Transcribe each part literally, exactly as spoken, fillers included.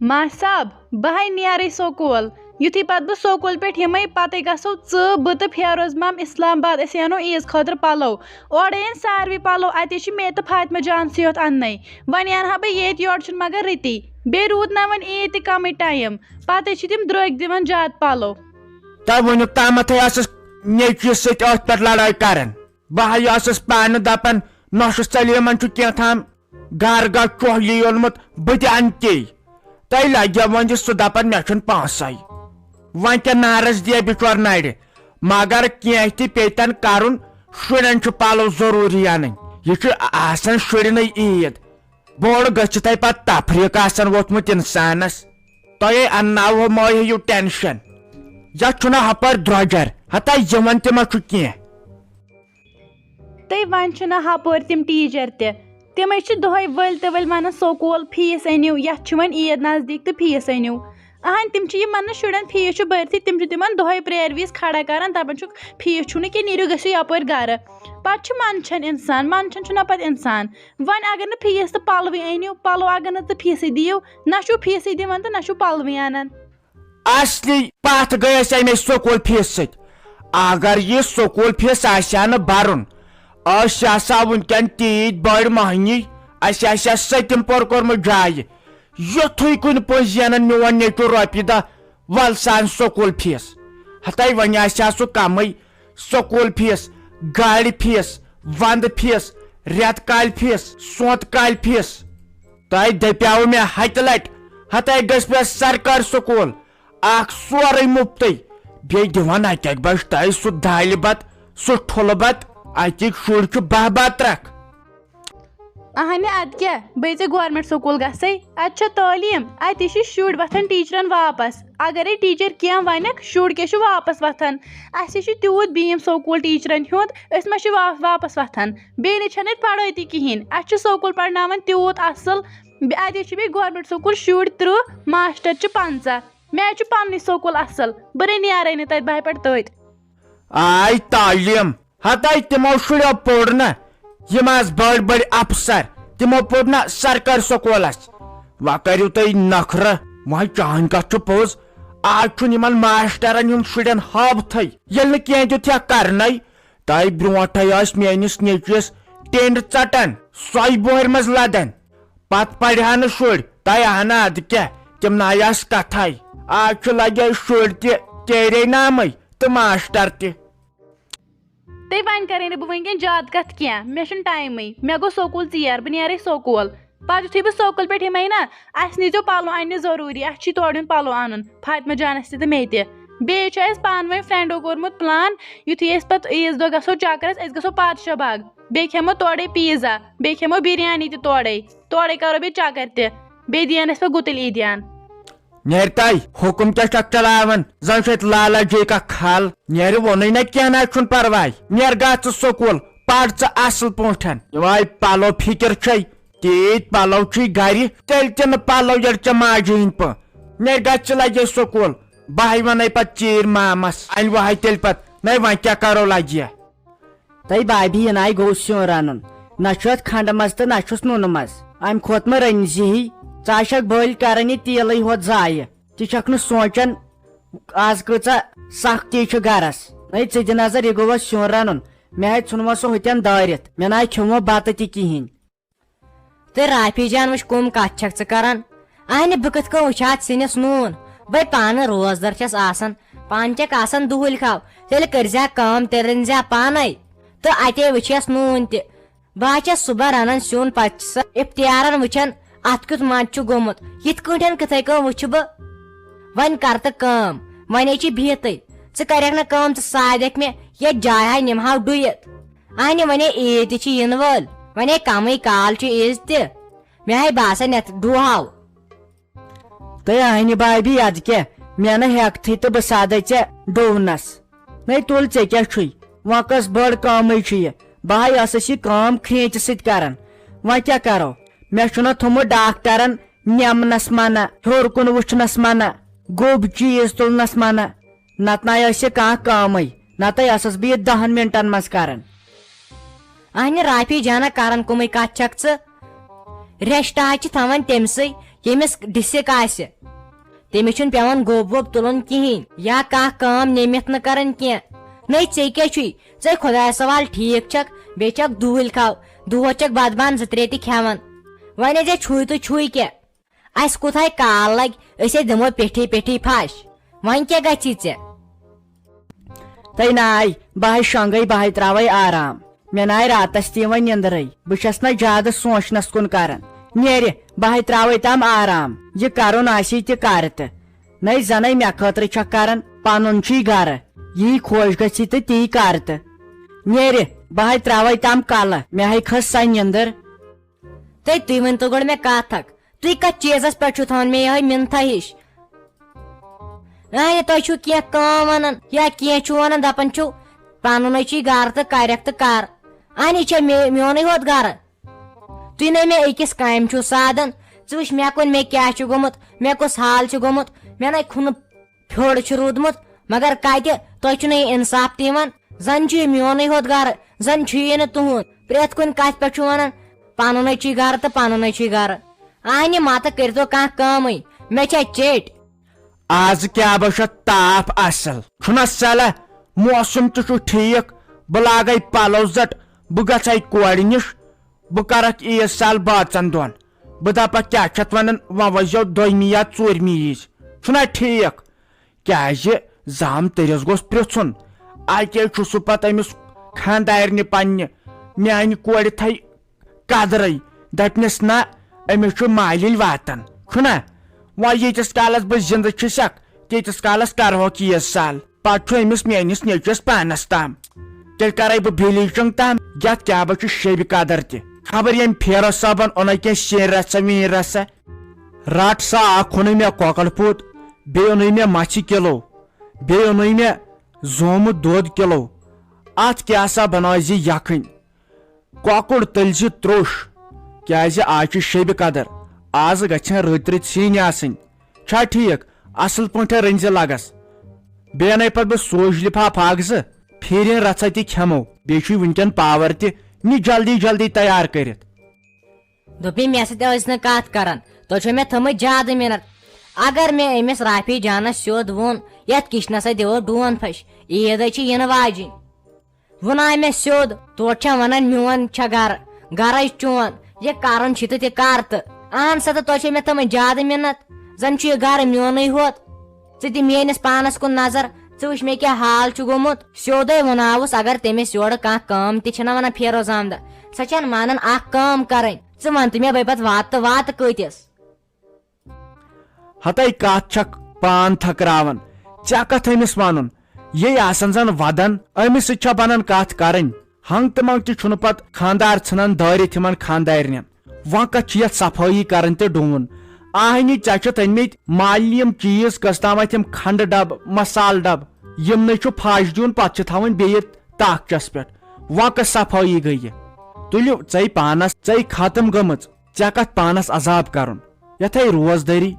ماجہِ صٲب، بہٕ ہے نیرے سکوٗل۔ یُتھُے پتہٕ بہٕ سکوٗل پٮ۪ٹھ یِمے، پتے گژھو ژٕ، بہٕ تہٕ فیروز مام اسلام آباد، أسۍ انو عیٖز خٲطرٕ پلو۔ اورے أنۍ ساروٕے پلو، اتے چھِ مےٚ تہٕ فاطمہ جانسٕے یوت اننَے۔ وۄنۍ انہٕ ہا بہٕ ییٚتہِ، یورٕ چھُنہٕ مگر رٕتی۔ بیٚیہِ روٗد نہ وۄنۍ عیٖد تہِ کمٕے ٹایم، پتے چھِ تِم درٛوگۍ دِوان زیادٕ پلو۔ تۄہہِ ووٚنُکھ تامتھٕے ٲسٕس نیٚچوِس سۭتۍ أتھۍ پٮ۪ٹھ لڑٲے کران۔ بہٕ ہا ٲسٕس پانہٕ دپان، نۄشہِ سلیمن چھُ کینٛہہ تام گرٕ گرٕ چۄہلی یولمُت، بہٕ تہِ انہٕ تی۔ تۄہہِ لگیو وۄنۍ یہِ سُہ دپان مےٚ چھُنہٕ پونٛسے۔ وۄنۍ کیٛاہ نارس دِیا بچور نرِ؟ مگر کینٛہہ تہِ پیٚتن کرُن، شُرٮ۪ن چھُ پلو ضروٗری انٕنۍ۔ یہِ چھُ آسان شُرٮ۪نٕے عیٖد۔ بوٚڑ گٔژھِتھے پتہٕ تفریٖق آسان ووٚتھمُت انسانس۔ تۄہے انناوہو مٲے ہیٚیِو ٹینشن۔ یتھ چھُنہ ہپٲرۍ درۄجر، ہتا یِمن تہِ ما چھُ کینٛہہ؟ تہٕ وۄنۍ چھِنہ ہپٲرۍ تِم ٹیٖچر تہِ۔ تِمے چھِ دۄہے ؤلۍ تہٕ ؤلۍ ونان سکوٗل فیٖس أنِو، یتھ چھُ وۄنۍ عیٖد نزدیٖک تہٕ فیٖس أنِو۔ اہن، تِم چھِ یِمن نہٕ شُرٮ۪ن فیٖس چھُ بٔرتھٕے، تِم چھِ تِمن دۄہے پرٛیر وِزِ کھڑا کران، دپان چھُکھ، فیٖس چھُنہٕ کینٛہہ، نیٖرِو گٔژھِو یپٲرۍ گرٕ۔ پتہٕ چھُ منٛدچھان انسان، منٛدچھان چھُنہ پتہٕ انسان۔ وۄنۍ اگر نہٕ فیٖس تہٕ پلوٕے أنِو، پلو اگر نہٕ تہٕ فیٖسٕے دِیِو، نہ چھُو فیٖسٕے دِوان تہٕ نہ چھُو پلوٕے انان۔ اصلی پتھ گٔے أسۍ امے سکوٗل فیٖس سۭتۍ۔ اگر یہِ سکوٗل فیٖس آسہِ ہا نہٕ برُن، أسۍ آسہٕ ہا وٕنکٮ۪ن تیٖتۍ بٔڑۍ مٔہنی، اسہِ آسہِ ہا سٔتِم پور کوٚرمُت جایہِ۔ یُتھُے کُنہِ پٲٹھۍ زینان میون نیٚچوٗ رۄپیہِ دہ، ول سا ان سکوٗل فیٖس۔ ہتاے وۄنۍ آسہِ ہا سُہ کمٕے، سکوٗل فیٖس، گاڑِ فیٖس، ونٛدٕ فیٖس، رٮ۪تہٕ کالہِ فیٖس، سونٛتہٕ کالہِ فیٖس۔ تۄہہِ دپیاوٕ مےٚ ہتہِ لٹہِ، ہتاے گژھِ مےٚ سرکٲرۍ سکوٗل، اکھ سورُے مُفتٕے، بیٚیہِ دِوان اکہِ اکہِ بجہِ تۄہہِ سُہ دالہِ بتہٕ، سُہ ٹھُلہٕ بتہٕ، اتِکۍ شُرۍ چھِ باہ بترکھ۔ اہنہِ، ادٕ کیٛاہ، بہٕ ژےٚ گورمنٹ سکوٗل گژھے، اتہِ چھےٚ تعلیٖم، اتی چھِ شُرۍ وۄتھان ٹیٖچرن واپس۔ اگرے ٹیٖچر کینٛہہ ونکھ، شُرۍ کیٛاہ چھُ واپس وۄتھان؟ اسہِ چھُ تیوٗت بیٖم سکوٗل ٹیٖچرن ہُنٛد، أسۍ ما چھِ وا-، واپس وۄتھان؟ بیٚیہِ نہٕ چھنہٕ اتہِ پڑھٲے تہِ کِہینۍ۔ اسہِ چھُ سکوٗل پرناوان تیوٗت اصل، بے-، اتے چھِ بیٚیہِ گورمنٹ سکوٗل شُرۍ ترٕٛہ، ماسٹر چھِ پنٛژاہ۔ مےٚ چھُ پننُے سکوٗل اصل، بہٕ نے نیرے نہٕ تتہِ، بہٕ ہے پرٕ تٔتۍ۔ آے تعلیٖم، ہتاے تِمو شُریو پوٚر نہ، یِم آز بٔڑۍ بٔڑۍ افسر، تِمو پوٚر نہ سرکٲرۍ سکوٗلس۔ وۄنۍ کٔرِو تُہۍ نخرٕ، وۄنۍ چٲنۍ کتھ چھِ پوٚز، آز چھُنہٕ یِمن ماسٹرن ہُنٛد شُرٮ۪ن ہٲبتھٕے، ییٚلہِ نہٕ کینٛہہ دیُت ہا کرنَے۔ تۄہہِ برونٛٹھے ٲسۍ میٲنِس نیٚچوِس ٹینڈ ژٹان، سۄے بوہرِ منٛز لدان۔ پتہٕ پرِ ہا نہٕ شُرۍ، تۄہہِ اہنہ ادٕ کیٛاہ، تِم نہ آسہٕ کتھے۔ آز چھُ لگے شُرۍ تہِ تیرے نامٕے تہٕ ماسٹر تہِ۔ تہٕ وۄنۍ کرے نہٕ بہٕ وٕنکیٚن زیادٕ کتھ کینٛہہ، مےٚ چھُنہٕ ٹایمٕے، مےٚ گوٚو سکوٗل ژیر، بہٕ نیرے سکوٗل۔ پتہٕ یُتھُے بہٕ سکوٗل پٮ۪ٹھ یِمے نا، اسہِ نیٖزیو پلو اننہِ ضروٗری، اسہِ چھُے تورٕ یُن پلو انُن، فاطمہ جانس تہِ تہٕ مےٚ تہِ۔ بیٚیہِ چھُ اسہِ پانہٕ ؤنۍ فرینڈو کوٚرمُت پلان، یُتھُے أسۍ پتہٕ عیٖذ دۄہ گژھو چکرس، أسۍ گژھو پادشاہ باغ، بیٚیہِ کھٮ۪مو تورے پیٖزا، بیٚیہِ کھٮ۪مو بریانی تہِ تورے، تورے کرو بیٚیہِ چکر تہِ، بیٚیہِ دِیَن اسہِ پتہٕ گُتٕلۍ عیٖدیان۔ نیرِ تۄہہِ حُکُم کیٛاہ چھکھ چلاوان؟ زن چھُ اتہِ لالہ جی کا کھل۔ نیرِ ووٚنُے نہ، کینٛہہ نہ چھُنہٕ پرواے۔ نیر گژھ ژٕ سکوٗل، پر ژٕ اصل پٲٹھۍ۔ یِمے پلو فکر چھے، تیٖتۍ پلو چھُے گرِ، تیٚلہِ تہِ نہٕ پلو ییٚلہِ ژےٚ ماجہِ ہٕنٛدۍ پٲٹھۍ۔ نیرِ گژھ ژٕ لگے سکوٗل، بہٕ ہے ونَے پتہٕ ژیٖرۍ مامس، انہِ وہے تیٚلہِ پتہٕ۔ نَے وۄنۍ کیٛاہ کرو لگہِ؟ تہٕ بابی، یہِ ناے گوٚو سیُن رنُن، نہ چھُ اتھ کھنڈٕ مز تہٕ نہ چھُس نُنہٕ مز۔ امہِ کھۄتہٕ مہ رٔنۍ زِہی، ژٕ آسکھ بٔلۍ کران یہِ تیٖلٕے ہوت ضایع، تہِ چھکھ نہٕ سونچان از کۭژاہ سختی چھِ گرس۔ ہے ژٕ دِ نظر، یہِ گوٚوا سیُن رنُن، مےٚ ہے ژھُنوا سُہ ہُتٮ۪ن دٲرِتھ، مےٚ نہ ہے کھیوٚمو بتہٕ تہِ کِہینۍ۔ تہٕ رافی جان، وٕچھ کٕم کتھ چھکھ ژٕ کران؟ اہنہِ، بہٕ کِتھ کٔنۍ وٕچھِ اتھ سِنِس نوٗن؟ بے پانہٕ روزدر چھس آسان، پانہٕ چھکھ آسان دُہُلۍ کھاو، تیٚلہِ کٔرزِ ہا کٲم، تیٚلہِ رٔنزِ ہا پانے۔ تہٕ اتے وٕچھس نوٗن تہِ۔ بہٕ ہا چھس صبح رنان سیُن، پتہٕ چھِ سۄ افتیارن وٕچھان اتھ کیُتھ مزٕ چھُ گوٚمُت، یِتھ کٲٹھۍ کِتھے کٔنۍ وٕچھِ بہٕ۔ وۄنۍ کر تہٕ کٲم، وۄنۍ ہے چھِ بِہتٕے۔ ژٕ کرکھ نہ کٲم، ژٕ سادکھ مےٚ، یتھ جایہِ ہا نِمہٕ ہاو ڈُیِتھ۔ اہنہِ، وۄنۍ ہے عیٖد تہِ چھِ یِنہٕ وٲلۍ، وۄنۍ ہے کمٕے کال چھُ عیٖز تہِ۔ مےٚ ہے باسان یتھ ڈُہاو۔ تہٕ اہنہِ بابی، ادٕ کیٛاہ، مےٚ نہٕ ہٮ۪کتھٕے تہٕ بہٕ سادے ژےٚ ڈوٗنس۔ نے تُل، ژےٚ کیٛاہ چھُے؟ وۄنۍ کۄس بٔڑ کٲمٕے چھِ یہِ؟ بہٕ ہاے ٲسٕس یہِ کٲم کھرٛینچہِ سۭتۍ کران۔ وۄنۍ کیٛاہ کرو؟ مےٚ چھُنہ تھوٚمُت ڈاکٹرن نٮ۪منس منع، ہیوٚر کُن وٕچھنس منع، گوٚب چیٖز تُلنس منع۔ نتہٕ نَے ٲس یہِ کانٛہہ کٲمٕے، نتہٕ ٲسٕس بہٕ یہِ دَہن منٹن منٛز کران۔ اہنہِ رافی جانہ، کران کُمٕے کتھ چھکھ ژٕ؟ ریشٹ ہا چھِ تھاوان تٔمۍ سٕے، ییٚمِس ڈسک آسہِ، تٔمِس چھُنہٕ پٮ۪وان گوٚب ووٚب تُلُن کِہیٖنۍ یا کانٛہہ کٲم نٔمِتھ نہٕ کرٕنۍ کینٛہہ۔ نٔے ژےٚ کیٛاہ چھُے؟ ژَے خۄدایَس حوالہٕ ٹھیٖک چھَکھ، بیٚیہِ چھَکھ دوٗلۍ کھاو، دۄہَس چھَکھ بَتہٕ بانہٕ زٕ ترٛےٚ تہِ کھٮ۪وان۔ وۄنۍ ٲسۍ زِ چھُے تہٕ چھُے کیٛاہ؟ اَسہِ کوٗتاہ کال لَگہِ، أسۍ ہے دِمو پیٚٹھی پیٚٹھی پھَش۔ وۄنۍ کیٛاہ گژھی ژےٚ؟ تَے ناے، بہٕ ہے شۄنٛگَے، بہٕ ہے ترٛاوَے آرام۔ مےٚ ناے راتس تہِ یِوان نیندرے، بہٕ چھس نہ زیادٕ سونچنس کُن کران۔ نیرِ، بہٕ ہے تراوے تام آرام، یہِ کرُن آسی تہِ کر تہٕ۔ نَے زنَے مےٚ خٲطرٕ چھکھ کران، پنُن چھُے گرٕ، یی خۄش گژھی تہٕ تی کر تہٕ۔ نیرِ، بہٕ ہے تراوے تام کلہٕ، مےٚ ہے کھٔژ سۄ نیندر۔ تہٕ تُہۍ ؤنۍ تو گۄڈٕ مےٚ کتھ اکھ، تُہۍ کتھ چیٖزس پٮ۪ٹھ چھِو تھاوان مےٚ یِہوٚے مِنتھا ہِش؟ اہنہِ، تۄہہِ چھُو کینٛہہ کٲم ونان یا کینٛہہ چھُو ونان، دپان چھِو، پنُن ہے چھُے گرٕ تہٕ کرکھ تہٕ کر۔ اہنہِ، یہِ چھا مے-، میونُے ہوت گرٕ؟ تُہۍ نے مےٚ أکِس کامہِ چھِو سادان۔ ژٕ وٕچھ مےٚ کُن، مےٚ کیٛاہ چھُ گوٚمُت، مےٚ کُس حال چھُ گوٚمُت، مےٚ نے کھُنہٕ پھیوٚر چھُ روٗدمُت، مگر کتہِ؟ تۄہہِ چھُو نہٕ یہِ انصاف تہِ یِوان۔ زن چھُ یہِ میونُے ہوت گرٕ، زن چھُ یہِ نہٕ تُہُنٛد۔ پرٛٮ۪تھ کُنہِ کتھِ پٮ۪ٹھ چھُو ونان، پنُن ہے چھُے گرٕ تہٕ پنُن ہے چھُے گرٕ۔ اہنہِ، متہٕ کٔرۍتو کانٛہہ کٲمٕے، مےٚ چھےٚ چیٚٹۍ۔ آز کیٛاہ بہٕ چھُ تاپھ اصل۔ چھُنہ سلہ، موسم تہِ چھُ ٹھیٖک، بہٕ لاگے پلو زٹ، بہٕ گژھے کورِ نِش، بہٕ کرکھ عیٖد سال بٲژن دۄن۔ بہٕ دپکھ کیٛاہ چھتھ ونان، وۄنۍ ؤسۍزیو دوٚیمہِ یا ژوٗرمہِ عیٖز۔ چھُنہ ٹھیٖک؟ کیٛازِ زام تٔرِس گوٚژھ پرٛژھُن۔ اَکے چھُ سُہ پتہٕ أمِس خانٛدارنہِ پننہِ میانہِ کورِ تھایہِ قدرے، دپنس نہ، أمِس چھُ مالِنۍ واتان۔ چھُنہ؟ وۄنۍ ییٖتِس کالس بہٕ زِندٕ چھُسکھ، تیٖتِس کالس کرہوکھ یہِ سال۔ پتہٕ چھُ أمِس میٲنِس نیٚچوِس پانس تام۔ تیٚلہِ کرے بہٕ بِلیٖچنگ تام، یتھ کیٛاہ بہٕ چھُ شیبہِ قدر تہِ۔ خبر ییٚمۍ فیروز صٲبن اوٚنے کینٛہہ سیٖن رژھا ویٖن رژھا۔ رٹ سا اکھ اوٚنُے مےٚ کۄکر پوٗت، بیٚیہِ اوٚنُے مےٚ مژھِ کِلو، بیٚیہِ اوٚنُے مےٚ زومُت دۄد کِلو۔ اتھ کیٛاہ سا بناوِ زِ یکھٕنۍ۔ کۄکُر تٔلۍ زِ تروٚش، کیازِ آز چھِ شیبہِ قدر، آز گژھن رٕتۍ رٕتۍ سِنۍ آسٕنۍ۔ چھا ٹھیٖک؟ اصل پٲٹھۍ رٔنۍ زِ لگس۔ بیٚیہِ انے پتہٕ بہٕ سوج لفافہٕ اکھ زٕ، پھیرِن رژھا تہِ کھٮ۪مو۔ بیٚیہِ چھُے وٕنکٮ۪ن پاور تہِ، نہِ جلدی جلدی تیار کٔرِتھ۔ دوٚپمَے، مےٚ سۭتۍ ٲسۍ نہٕ کتھ کران، تۄہہِ چھو مےٚ تھٲمٕتۍ زیادٕ مِنت۔ اگر مےٚ أمِس رافی جانس سیوٚد ووٚن، یتھ کچنس سۭتۍ دِوو ڈون پھش، عیٖد ہے چھِ یِنہٕ واجِنۍ۔ ووٚناے مےٚ سیوٚد، تورٕ چھا ونان میون چھا گرٕ، گرے چون، یہِ کرُن چھُ تہٕ تہِ کر تہٕ۔ اہن سا تہٕ تۄہہِ چھے مےٚ تھٲمٕژ زیادٕ مِنت، زن چھُ یہِ گرٕ میونُے ہوت۔ ژٕ دِ میٲنِس پانس کُن نظر، ژٕ وٕچھ مےٚ کیٛاہ حال چھُ گوٚمُت۔ سیوٚدے ووٚناوُس، اگر تٔمِس یورٕ کانٛہہ کٲم تہِ چھِنہ ونان فیروز احمدہ، سۄ چھنہٕ مانان اکھ کٲم کرٕنۍ۔ ژٕ ون تہٕ مےٚ بہٕ پتہٕ واتہٕ تہٕ واتہٕ کۭتِس؟ ہتے کتھ چھکھ پان تھکراوان، ژےٚ کتھ أمِس ونُن؟ یے آسن زن ودان، أمِس سۭتۍ چھا بنان کتھ کرٕنۍ؟ ہنگ تہٕ منگ تہِ چھُنہٕ پتہٕ خاندار ژھٕنان دٲرِتھ یِمن خاندارنٮ۪ن۔ وۄنۍ کتھ چھِ یتھ صفٲیی کرٕنۍ تہٕ ڈوٗن؟ آہنی، ژےٚ چھِتھ أنۍ مٕتۍ مالنہِ یِم چیٖز، قٕسطامتھ یِم کھنڈٕ ڈبہٕ، مسالہٕ ڈبہٕ، یِمنٕے چھُ پھش دیُن، پتہٕ چھِ تھاوٕنۍ بیٚیہِ تاکچس پٮ۪ٹھ۔ وۄنۍ کۄس صفٲیی گٔیہِ؟ تُلِو ژے پانس، ژے ختم گٔمٕژ۔ ژےٚ کتھ پانس عذاب کرُن، یتھے روزدٲری۔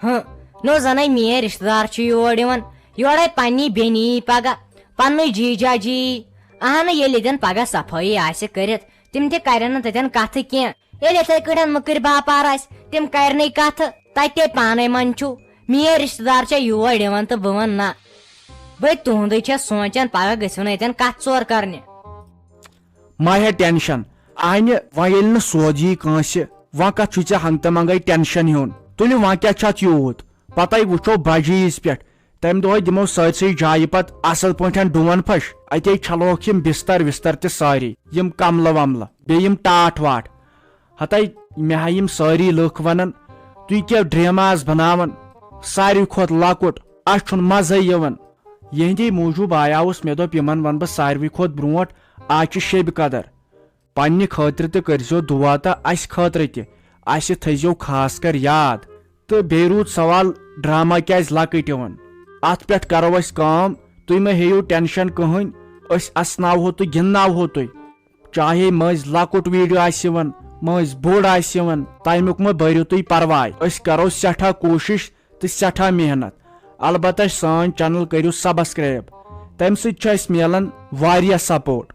ہہ، نو زنے میٲنۍ رشتہٕ دار چھِ یور یِوان، یورے پننی بیٚنی یی پگاہ، پننُے جی جا جی یی۔ اہنہٕ، ییٚلہِ ییٚتٮ۪ن پگاہ صفٲیی آسہِ کٔرِتھ، تِم تہِ کرن نہٕ تتٮ۪ن کتھٕ کینٛہہ۔ ییٚلہِ یِتھے کٲٹھۍ مٔکٕرۍ باپار آسہِ، تِم کرنٕے کتھٕ، تتہِ تے پانے منٛد چھُو۔ میٲنۍ رشتہٕ دار چھا یور یِوان تہٕ بہٕ ونہٕ نہ۔ بہٕ تُہُنٛدُے چھَس سونٛچان، پگاہ گٔژھِو نہٕ ییٚتٮ۪ن کتھ ژور کرنہِ۔ مہ ہےٚ ٹینشن، اہنہِ وۄنۍ ییٚلہِ نہٕ سود یی کٲنٛسہِ، وۄنۍ کتھ چھُے ژےٚ ہنٛگتہٕ منٛگے ٹینشن ہیوٚن؟ تُلِو وۄنۍ کیٛاہ چھُ اتھ یوٗت؟ پتے وٕچھو بجہِ عیٖز پٮ۪ٹھ، تمہِ دۄہے دِمو سٲرسٕے جایہِ پتہٕ اصل پٲٹھۍ ڈوٗن پھش، اتے چھلہوکھ یِم بستر وستر تہِ سٲری، یِم کملہٕ وملہٕ، بیٚیہِ یِم ٹاٹھ واٹھ۔ ہتے مےٚ ہا یِم سٲری لُکھ ونان، تُہۍ کیٛاہ ڈرامہ آس بناوان، ساروی کھۄتہٕ لۄکُٹ، اسہِ چھُنہٕ مزے یِوان۔ یِہنٛدے موٗجوٗب آیاوُس، مےٚ دوٚپ، یِمن ونہٕ بہٕ ساروی کھۄتہٕ برونٛٹھ، آز چھِ شیٚبہِ قدر۔ پننہِ خٲطرٕ تہِ کٔرۍزیو دُعا تہٕ اسہِ خٲطرٕ تہِ۔ اسہِ تھٲیزیو خاص کر یاد۔ تہٕ بیٚیہِ روٗد سوال، ڈرامہ کیٛازِ لۄکٕٹۍ یِوان؟ اتھ پٮ۪ٹھ کرو أسۍ کٲم، تُہۍ مہ ہیٚیِو ٹینشن کٕہٕنۍ، أسۍ اسناوہو تہٕ گِنٛدناوہو تُہۍ۔ چاہے مٔنٛزۍ لۄکُٹ ویڈیو آسہِ یِوان، مٔنٛزۍ بوٚڑ آسہِ یِوان، تمیُک مہ بٔرِو تُہۍ پرواے۔ أسۍ کرو سٮ۪ٹھاہ کوٗشش تہٕ سٮ۪ٹھاہ محنت۔ البتہ سٲنۍ چینل کٔرِو سبسکرائب، تمہِ سۭتۍ چھُ اسہِ میلان واریاہ سپورٹ۔